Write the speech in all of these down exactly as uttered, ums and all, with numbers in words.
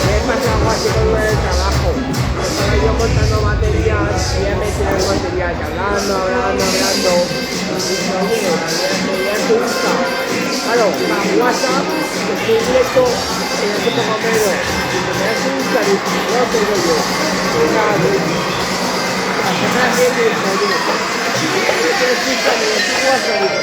He pasado así con lo del trabajo. Estaba yo montando baterías, y ya me tiran baterías, hablando, hablando, hablando. Y dice, "Oye, batería, batería, ¿te gusta?". Claro, pa WhatsApp, estoy directo, eh, hace poco menos. Dice, "¿Te gusta?". Dice, "No, te digo yo". Venga, la semana que viene, dice, "Oye, ¿qué te gusta?". Dice, "Tú WhatsApp".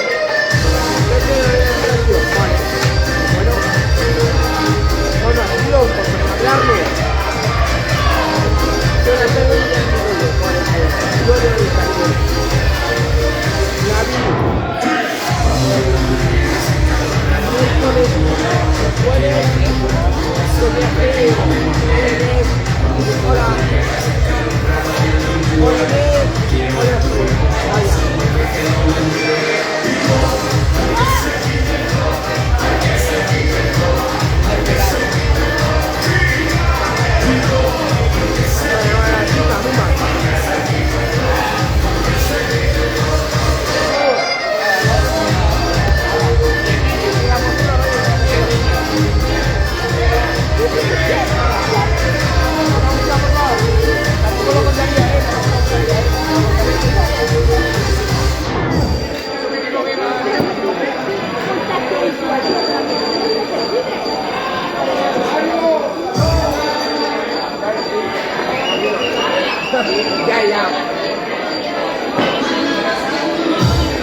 Ya, ya.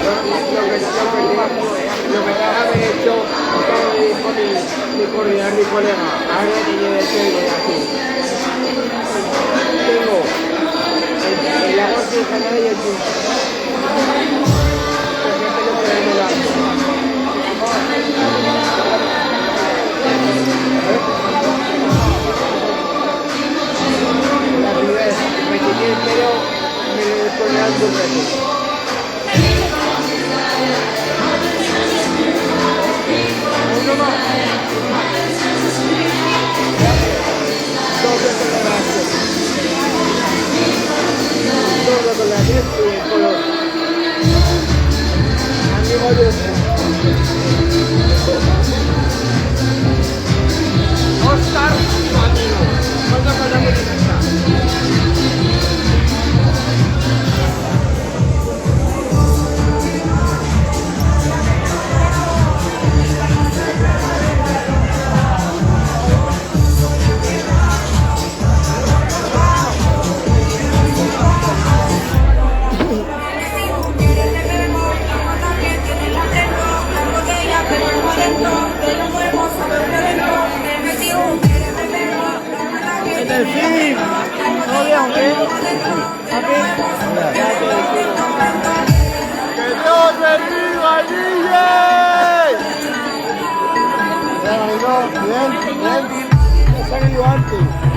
Lo que, lo que, lo que tenga que haber hecho, acabo de ir con mi, mi coordinador, mi colega. Ahora ya tenía de ser aquí. Tengo el, el agosto, el canal y el tiempo. En el fin, ¿todo bien o qué? ¿Aquí? ¡Que Dios bendiga al D J! Bien, amigo, bien, bien. Pensaba que iba antes.